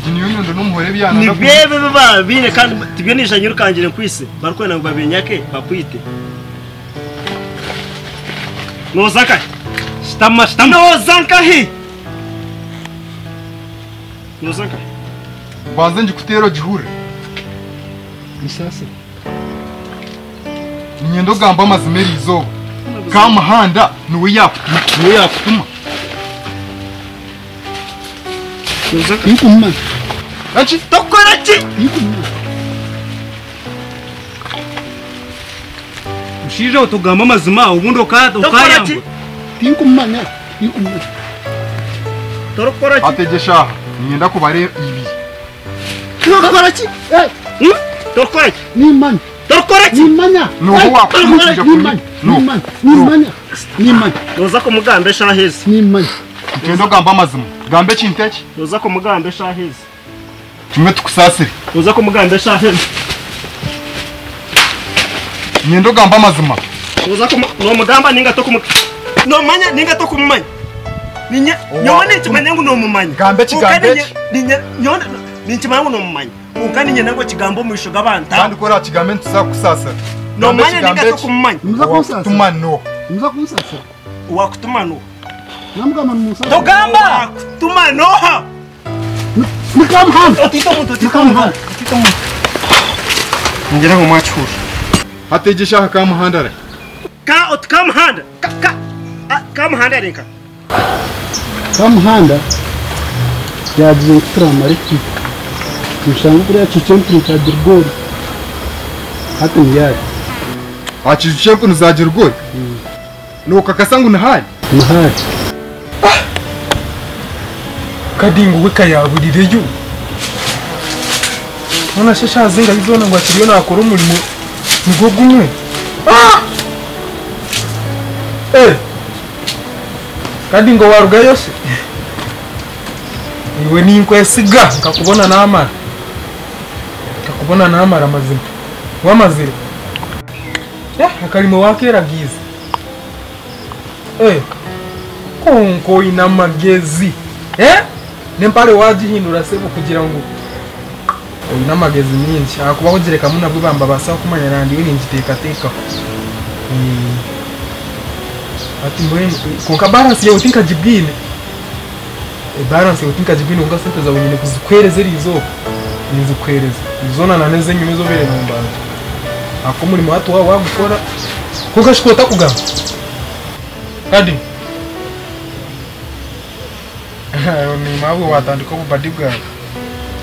Egi niyo nyondo n'omuhoro ebi yaananga Nibyo ebi ebi babaire kandi tibyo naija nyirukangire nkwitse barikwenda ngu babinyake bakwite. Nooza nkahi? Shutama, shutama. Nooza nkahi? Nooza nkahi? Mbanze ngikuteere ogihurire. Nsaasira. Niinyenda ogambe amazima eri izooba. Kamuhanda niwe yaakutuma, niwe yaakutuma. Nooza nkahi? Tinkumumanya. Eki? Tokukora ki? Tinkumumanya. Mushaija we togamba amazima obundi Tokukora ki? okayangwa. Tinkumumanya. Tinkumumanya. Torikukora ki? Ategyesha aha. Niinyenda kubara ibiri. Torikukora ki? Eh, Torikukora ki? Nimmanya. Torikukora ki? Nimmanya. N'oha owaakutuma Eh, kwija Nimmanya. No. Nimmanya. Nimmanya. Nimmanya. Nooza kumugamba eshaaha ezi. Nimmanya. Niinyenda ogambe amazima. Gamba ekintu eki. Nooza kumugamba eshaaha ezi. Kimwe tukusaasire. Nooza kumugamba eshaaha ezi. Niinyenda ogambe amazima. Nooza kumu noomugamba nainga tokumu noomanya nainga tokumumanya. Ninye nyowe ninkimanya ngu noomumanya. Gamba ekigambo Kwonka ninye- eki. ninye nyowe ninkimanya ngu noomumanya. Kwonka niinyenda ngu okigambe omu maisho g'abantu Kandi aba. ku oraakigambe nituza kukusaasira. Gamba Noomanya ekigambo nainga eki. tokumumanya. Nimuza kunsaasira. Owakutuma n'oha? Nimuza kunsaasira. Owakutuma n'oha? Namugamba nimunsaasira. Togamba! Owakutuma n'oha? Ni Kamuhanda. Otiita omuntu, Ni otiita omuntu. Kamuhanda. Otiita omuntu. Ningira ngu mwakihurira. Hati egi eshaaha Kamuhanda ari. Ka oti Kamuhanda. Ka ka a Kamuhanda ari nka. Kamuhanda yaagira ngu turamara ekiro nitushanga kuriya aha kiju ky'empunu kya Girigori hati niyo ari. Aha kiju ky'empunu za Girigori? Nookakasa ngu niho ari? Niho ari. Kadi ngu we ka yaaburireyo. Hoona shi eshaaha zingahi zoona ngu akiriyo naakora omurimo nigwo gumwe? Ah! Eh! Kadi ngu waarugayo shi? Iwe ninkwesiga nkakubona naamara. Nkakubona naamara mazima. Waamazire? Eh, akarimo waakeeragiize. Eh, kwonka oine amagezi. Eh? N'empare waagihindura sebo kugira ngu oine amagezi mingi ahakuba ogirekamu nabwo bambabaasa kumanya nandi ningiteekateekaho. Eh, hati mbwenu kwonka balance yawe tinkagibwine. Balance yawe tinkagibwine kwonka sente zaawe nyine kuzikuheereza eriizooba. Ninzikuheereza. Zoona na n'ezenyima ezi obaire nombanja. Ahakuba omurimo hati waaba waagukora kwonka shi ku otakugamba. Kadi Niiwe ahubwo waatandika obubadi bwawe.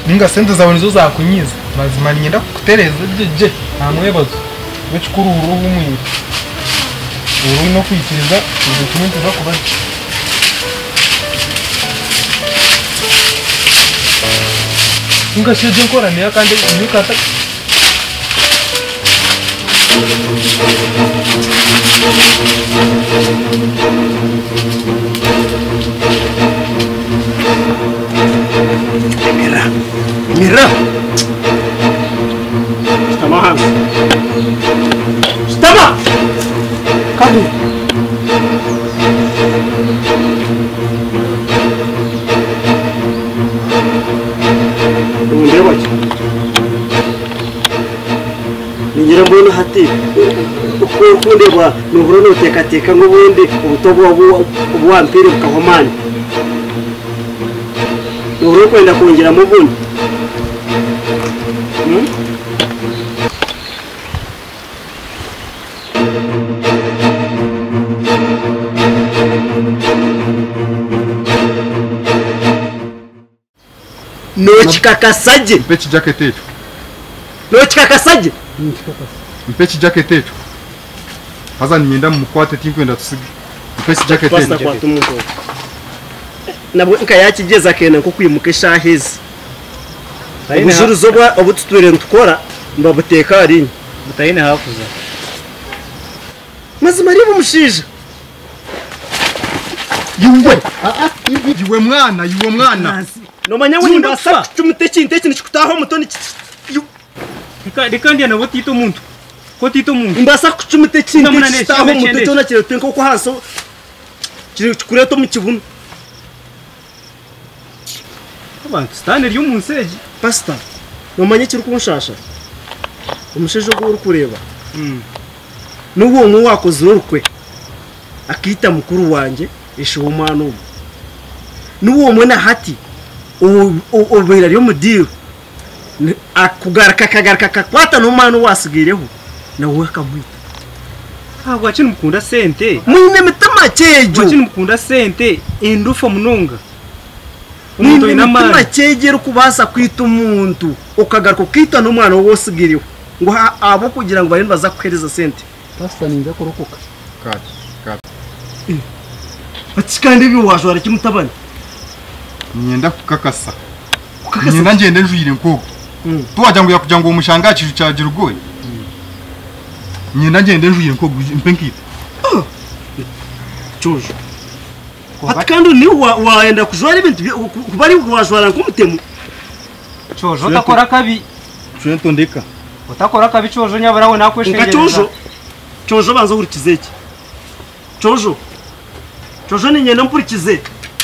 Nainga sente zaawe nizo zaakunyiiza. Mazima niinyenda kukutereeza gye gye aha mwebazo. Iwe ekikuru hurira ohuumwire. Hurira oine okwikiriza buri kimwe nikiza kuba gye. Kwonka shi egyo enkora neeha kandi nyowe nkaba Emirira, emirira. Shutama ahansi. Shutama! Kandi nondeeba ki? Ningira mbwenu hati oku orikundeeba nohurira noteekateeka ngu obundi obuto obu wampaire bukahwa amaani. Nohurira orikwenda kwongyeramu obundi? Nookikakasa gye? Mpa ekijaketi ekyo. Nookikakasa gye? Ninkikakasa. Mpa ekijaketi ekyo. Haza niinyenda mumukwate tinkwenda tusige. Mpa ekijaketi Pasita ekyo. kwata omuntu ogwo. Nabwo nka yaakigyeza akenda nk'okwimuka eshaaha ezi. Obujurizi obu tutwire nitukora nibabuteeka ahariinye. Butaine haakuza. Mazima reeba omushaija. Iwe! Iwe mwana, iwe mwana! Noomanya ngu nimbaasa kucumita ekintu eki nikikutaaha omu mutwe niki. Reka ndya nabwo otaita omuntu. Ku otaita omuntu. Nimbaasa kukucumita ekintu eki kikutaaha omu mutwe kyona kireetwe nk'oku ahansi kikureeta omu kibunu. Abantu sitaane eri omu nsi egi. Pasita, noomanya ekirikunshasha? Omushaija ogu orikureeba n'ogwo omwe owaakozire orukwe akaita mukuru wangye ishe w'omwana ogu. Niwe omwe na hati obaire ari omu diiru kugaruka akagaruka akakwata n'omwana owaatsigaireho nawe akamwita. Ahabwaki nimukunda sente? Mwine emitima ki egyo? Ahabwaki nimukunda sente endufa munonga? Omuntu Mwine oine emitima amaani. ki egyo erikubaasa kwita omuntu okagaruka okaita n'omwana ou otsigaireho ngu ahabw'okugira ngu bariyo nibaza kukuheereza sente? Pastor ninza kurokoka. Kati, kati. Ati kandi ebyo wajwara ki mutabani? Niinyenda kukakasa. Kukakasa Niinyenda ki? ngyende njwire nk'ogu. Tiwagira ngu yakugira ngu omushange aha kiju kya Girigori. Niinyenda ngyende njwire nk'ogu mpe enkaito. Kyojo. Hati kandi niiwe waayenda kujwara ebintu kuba ari wajwara nk'omutemu. Kyojo otakora akabi. Cwento ndeka. Otakora akabi Kyojo nyabura we Nka nakweshengyereza. Kyojo, Kyojo banza ohurikize eki. Kyojo, Kyojo niinyenda ompurikize.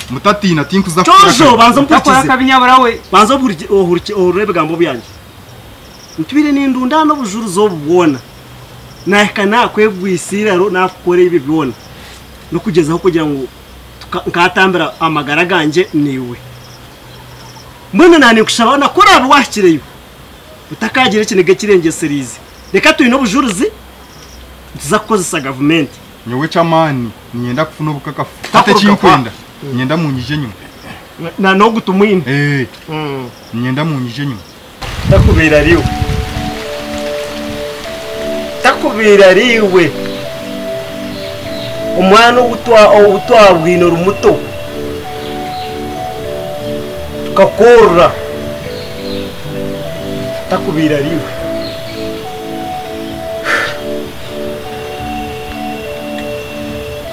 Mutatiina tinkuza kukora Kyojo akabi. banza Otakora ompurikize. akabi nyabura we. Banza ohurire ebigambo byangye. Ntwire nindundaana obujurizi obu bwona. Naahika naakwegwisa eiraro naakukora ebi byona. N'okugyezaho kugira ngu nkaatambira amagara gangye naiwe. Mbwenu naaninkushaba na ku oraabe waahikireyo, otakaagira ekiniga ekirengyesereize. Reka twine obujurizi, nituza kukozesa gavumenti. Nyowe eky'amaani niinyenda kufuna obukakafu. Hati eki nkwenda, niinyenda munyije enyima. Na n'ogu tumwine. Ee, niinyenda munyije enyima. Takubaire ari iwe. Takubaire ari iwe. Omwana ou twabwine ori muto tukakworora takubaire ari iwe.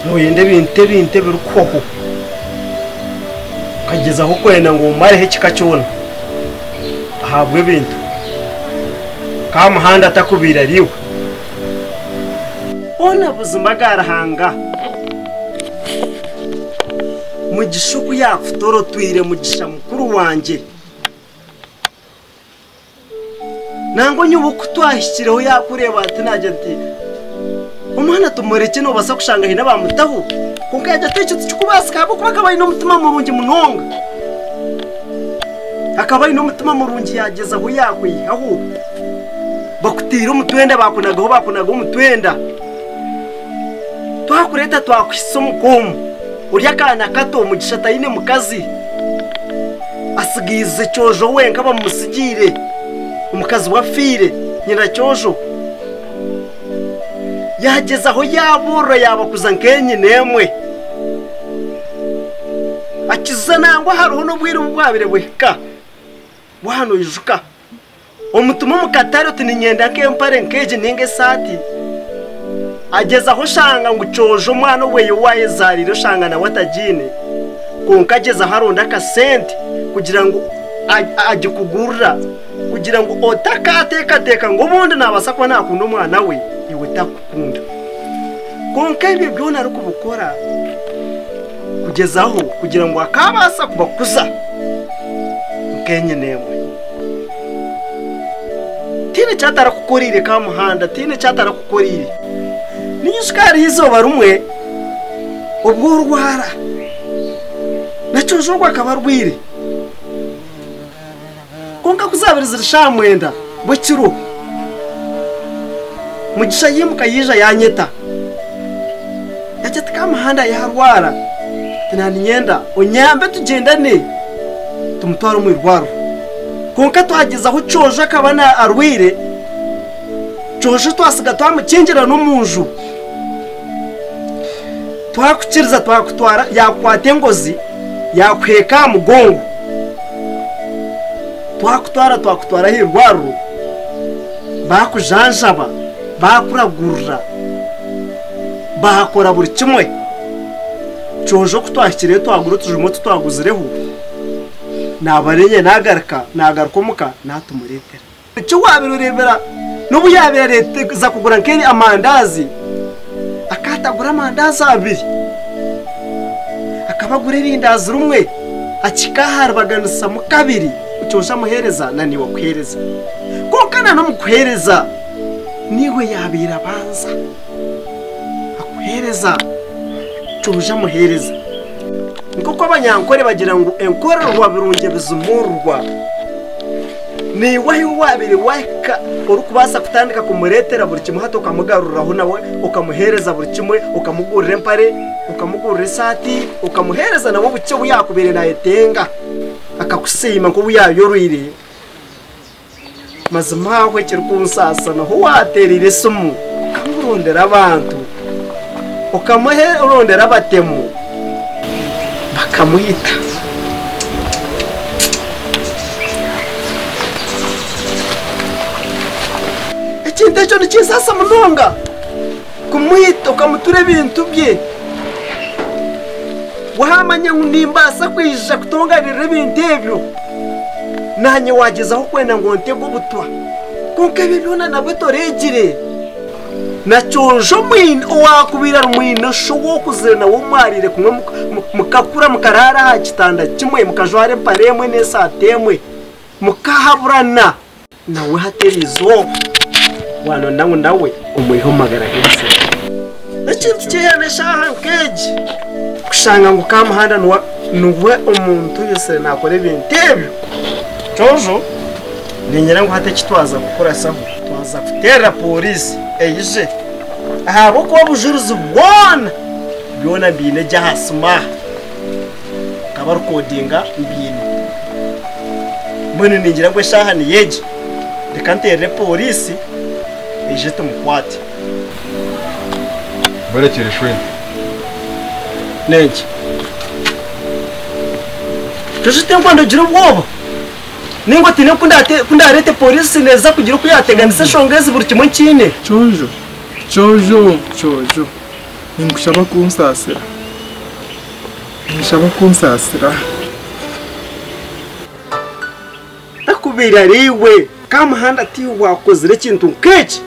Noyenda ebintu ebintu ebirikuhwaho okagyezaho kwenda ngu omareho ekika kyona ahabw'ebintu. Kamuhanda takubaire ari iwe. Hoona buzima ga Ruhanga, Mugisha oku yaakutorotwire Mugisha mukuru wangye. Nangwa nyowe oku twahikireho yaakureeba ati naagira nti, Omwana tumurekye noobaasa kushanga haine abaamutaho. Kwonka yaagira ati, Ekyo tikirikubaasika ahabw'okuba akaba aine omutima murungi munonga. Akaba aine omutima murungi yaagyezaho yaakwihaho. Bakutaire omu twenda baakunagaho baakunaga omu twenda. Twakureeta twakuhitsya omu koomu. Ori akaana kato Mugisha taine mukazi. Atsigaize Kyojo wenka bamumutsigiire. Omukazi we afiire, nyina Kyojo. Yaagyezaho yaabuurira yaabakuza nk'enyina emwe. Akiza nangwa hariho n'obwire obu bwabaire buhika waaba noijuka. Omutuma omu katare oti niinyenda nk'empare nk'egi nainga esaati. Agyezaho oshanga ngu Kyojo omwana oweye ou ayezaariire oshanga nawe atagiine. Kwonka agyezaho aronda akasente kugira ngu agikugurira kugira ngu otakaateekateeka ngu obundi naabaasa kuba naakunda omwana we iwe takukunda. Kwonka ebyo byona arikubikora kugyezaho kugira ngu akaabaasa kubakuza nk'enyina emwe. Tihaine eki atarakukoreire Kamuhanda, tihaine eki atarakukoreire. Niinyija hariho eizooba rimwe obu orwara, na Kyojo ogwo akaba arwaire. Kwonka ku zaabaire ziri shaaha mwenda bw'ekiro, Mugisha yaimuka yaija yaanyeta. Yaagira ati, Kamuhanda yaarwara, ati naaniinyenda onyambe tugyendane tumutware omu irwariro. Kwonka twagyezaho Kyojo akaba arwaire, Kyojo twatsiga twamukingira n'omu nju. Twakukiriza twakutwara, yaakukwata engozi yaakuheeka aha mugongo. Twakutwara twakutwara aha irwariro, baakujanjaba, baakuragurira, baakora buri kimwe. Kyojo ku twahikireyo twagura otujuma otu twaguzireho, naaba niinye naagaruka, naagaruka omuka naatumureetera. Eki waabaire oreebera n'obu yaabaire areeteza kugura nk'eri amandaazi, akaatagura amandaazi abiri. Akaba agura erindaazi rimwe, Akikaaharibaganisamu kabiri kyonka amuheereza na niiwe akuheereza. Kwonka na n'omu kuheereza niiwe yaabaire abanza akuheereza kyonka amuheereza. Nk'oku Abanyankore bagira ngu enkorerwa birungi ebizimuurwa. Naiwe ahu waabaire waahika orikubaasa kutandika kumureetera buri kimwe hati okamugaruriraho nawe okamuheereza buri kimwe, okamugurira empare, okamugurira esaati, okamuheereza nawe obukye obu yaakubaire naayetenga akakusiima nk'obu yaayoroire. Mazima aho ekirikunsaasa niho waateereire esimu okamurondera abantu, okamurondera abatemu bakamwita. Ekintu ekyo nikinsaasa munonga kumwita okamutura ebintu bye. Waamanya ngu nimbaasa kwija kutonganirira ebintu ebyo, naanye waagyezaho kwenda ngu ontege obutwa. Kwonka ebyo byona nabwo toreegire. Na Kyonjo omwine owaakubaire ari mwine sho w'okuzire nawe omwariire kumwe mukakura mukaraara aha kitanda kimwe mukajwara empare emwe n'esaati emwe mukahaburana. Nawe hati eri izooba waanonda ngu nawe omwihe omu magara g'ebizire. Ekintu kyehana eshaaha nk'egi kushanga ngu Kamuhanda niwe omuntu oyetsire naakora ebintu ebyo. Kyojo, niinyenda ngu hati eki twaza kukurasaho, twaza kuteerera pooriisi eije ahabw'okuba obujurizi bwona byona mbiine gye aha simu aha. Nkabarikodinga mbiine. Mbwenu ningira ngu eshaaha niyo egi, reka nteerere pooriisi eije tumukwate. Murekyere shwente. N'enki? Jojo tinkwenda ogire obwoba. Nainga otiine ku ndaareete pooriisi neeza kugira oku yaateganisa enshonga ezi buri kimwe nkiine. Kyojo, Kyojo, Kyojo, ninkushaba kunsaasira. Ninshaba kunsaasira. Takubaire ari iwe, Kamuhanda tiiwe waakozire ekintu nk'eki.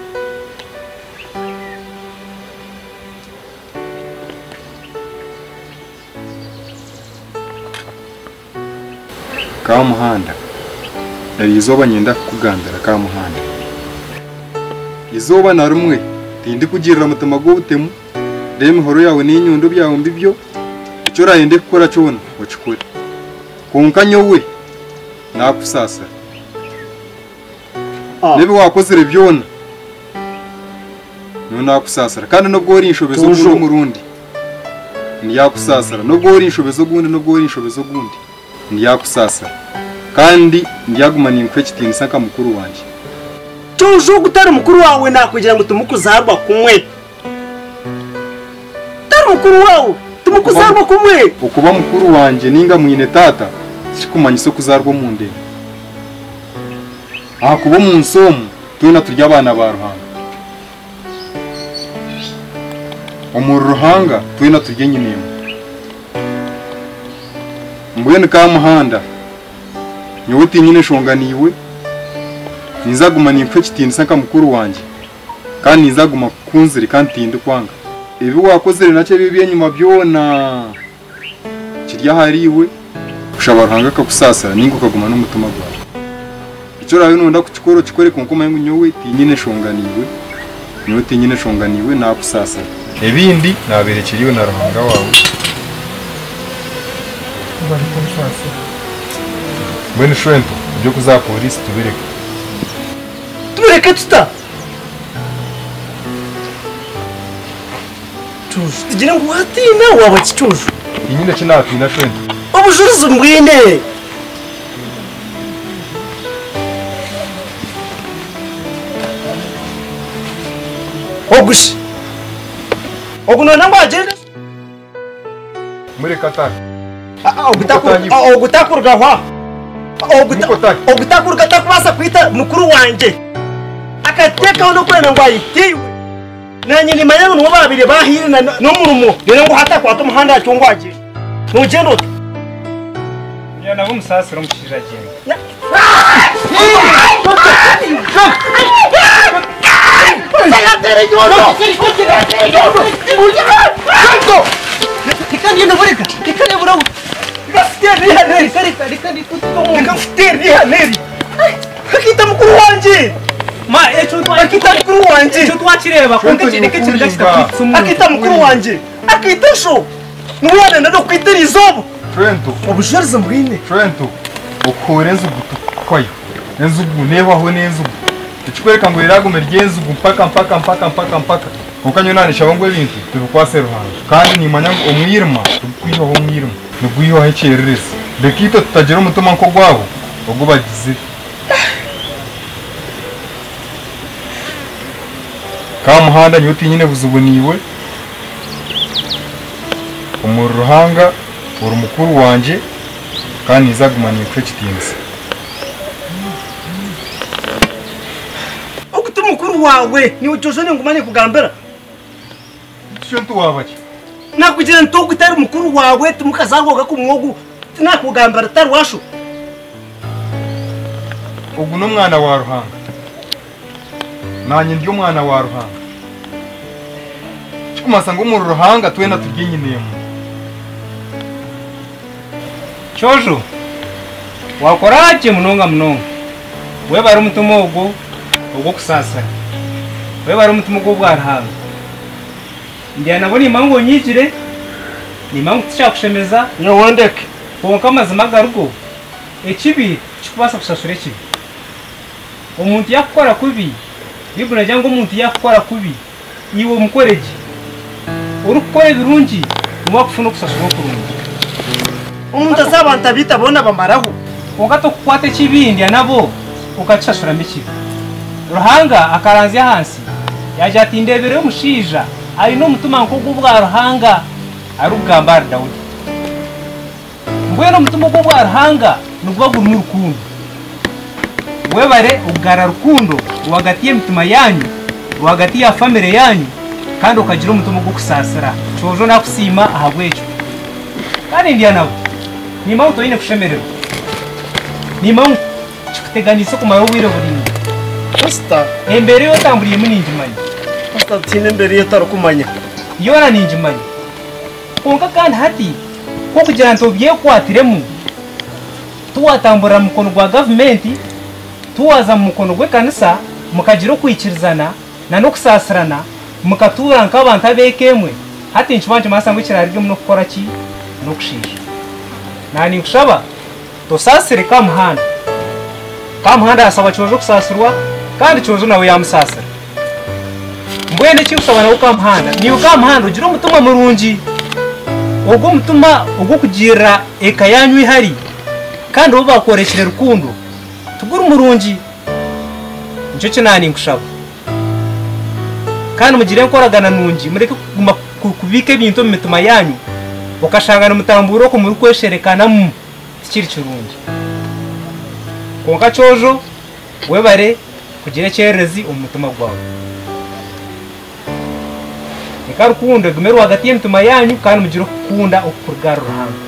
Kamuhanda, eri izooba niinyenda kukugambira Kamuhanda. Izooba na rimwe tindikugirira mutima gw'obutemu, reeba emihoro yaawe n'enyundo byawe mbibyo, eki oraayende kukora kyona okikore. Kwonka nyowe naakusaasira. N'ebi waakozire byona nyowe naakusaasira. Kandi n'obu orinshobeza ogundi omurundi, ndyakusaasira. N'obu orinshobeza ogundi, n'obu orinshobeza ogundi, ndyakusaasira. Kandi ndyaguma ninkuha ekitiinisa nka mukuru wangye. Kyojo ogu tari mukuru waawe naakugira ngu timukuzaarwa kumwe. Tari mukuru waawe, timukuzaarwa kumwe. Okuba mukuru wangye nainga mwine taata tikirikumanyisa okuzaarwa omu nda emwe. Ahakuba omu nsi omu twena turi abaana ba Ruhanga. Omuri Ruhanga twena turi enyina emwe. Mbwenu Kamuhanda, nyowe tinyine nshonga naiwe, ninza kuguma ninkuha ekitiinisa nka mukuru wangye kandi ninza kuguma nkukunzire kandi tindikwanga. Ebi waakozire nakyo ebi eby'enyima byona kiri ahariiwe kushaba Ruhanga akakusaasira nainga okaguma n'omutima gwawe. Eki oraabe nooyenda kukikora okikore kwonka omanye ngu nyowe tinyine nshonga naiwe, nyowe tinyine nshonga naiwe naakusaasira. Ebindi naabirekyera iwe na Ruhanga waawe. Mbwenu shwento eby'okuza aha pooriisi tubireke. Tubireke tuta? Cuuju, tugire ngu waatiina waaba kicuuju. Tinyine ki naatiina shwento. Obujurizi mbwine. Ogu shi? Ogu noona ngu agyende? Mureke ataahe. Ogu takuruga aho. Ogu takuruga takubaasa kwita mukuru wangye. Akateekaho n'okwenda ngu ayite iwe. Naanye nimanya ngu niwe baabaire baahaire n'omurimo. Reero ngu hati akwate omuhanda atyo ngu agyende. Noogyenda ota? Ngira nabwo omusaasire omushaija agyende. Reka nkuteere ihano eri. Reka reka reka reka otite omuntu. Reka nkuteere ihano eri. Akita mukuru wangye. Ma ekyo Akita mukuru wangye. Ekyo twakireeba kwonka eki reka ekiniga kitakwitisa omuntu. Akita mukuru wangye. Akita sho. Niwe yanenda n'okwita erizooba. Trento. Obujurizi mbwine. Trento, okuhoora enzigu tikuhwayo. Enzigu neehwaho n'enzigu. Ekikworeka ngu eraguma eri enzigu mpaka mpaka mpaka mpaka mpaka. Kwonka nyowe naaneshaba ngu ebintu tubikwase Ruhanga. Kandi niimanya ngu omwirima tigukwihaho omwirima, nigwihaho ekyererezi. Reka itwe tutagira omutima nk'ogwabo ogu bagizire. Kamuhanda nyowe tinyine buzibu naiwe. Omuri Ruhanga ori mukuru wangye kandi ninza kuguma ninkuha ekitiinisa. Ogu ti mukuru waawe, niiwe Jojo ninguma ninkugambira. Tusyo nti waaba ki? Nakugira nti ogu tari mukuru waawe, ti mukazaarwa oga kumwe ogu, tinakugambira tari washo. Ogu n'omwana wa Ruhanga. Naanye ndi omwana wa Ruhanga. Kirikumanyisa ngu omuri Ruhanga twena turi enyina emwe. Kyojo, wakora gye munonga munonga. Webare omutima ogwo ogw'okusaasira. Webare omutima ogw'obwa Ruhanga. Ndya nabo nimanya ngu onyiigire, nimanya ngu tikyakushemeza. Nyowe ndeke. Kwonka amazima agarigo, ekibi tikikubaasa kushashura ekibi. Omuntu yakukora kubi, Baiburi neegira ngu omuntu yakukora kubi, iwe omukore gye. Orikukora ebirungi niwe akufuna okusasurwa okurungi. Omuntu aza abantu abiita boona bamaraho. Kwonka tokukwata ekibi ndya nabo okakishashuramu ekibi. Ruhanga akaranzya ahansi yaagira ati ndeebereyo omushaija aine omutima nk'ogw'obwa Ruhanga arikugamba ahari Daudi. Mbwenu omutima ogw'obwa Ruhanga niguba gurimu rukundo. Webare okugara rukundo rwagati y'emitima yanyu, rwagati ya famire yanyu, kandi okagira omutima ogw'okusaasira. Kyojo nakusiima ahabw'ekyo. Kandi ndya nabo, nimanya ngu toine kushemererwa. Nimanya ngu kikuteganiise kumara obwire buraingwa. Pasita. Embeera ei otamburiiremu ningimanya. Pasita tihaine embeera ei otarikumanya. Yoona ningimanya. Kwonka kandi hati, ku okugira nti obyekwatiremu, tiwatamburira mu mukono gwa gavumenti, tiwaza mu mukono gw'ekanisa, mukagira okwikirizana n'okusaasirana, mukatuura nk'abantu ab'eka emwe, hati nikiba nikimanyisa ngu ekiraarugemu n'okukora ki? N'okushiisha. Naninkushaba tosaasire Kamuhanda. Kamuhanda arasaba Kyojo okusaasirwa kandi Kyojo nawe yaamusaasira. Mbwenu ekinkusaba nawe Kamuhanda, niiwe Kamuhanda ogire omutima murungi, ogwo omutima ogw'okugirira eka yaanyu eihari kandi obu bakworekire rukundo tiguri murungi. Nikyo eki naaninkushaba. Kandi mugire enkoragana nungi, mureke kuguma kubiika ebintu omu mitima yaanyu okashanga nimutambuura oku murikwesherekanamu, tikiri kirungi. Kwonka Kyojo webare kugira ekyererezi omu mutima gwawe. Reka rukundo egume rwagati y'emitima yaanyu kandi mugire okukunda okukuruga ahari Ruhanga.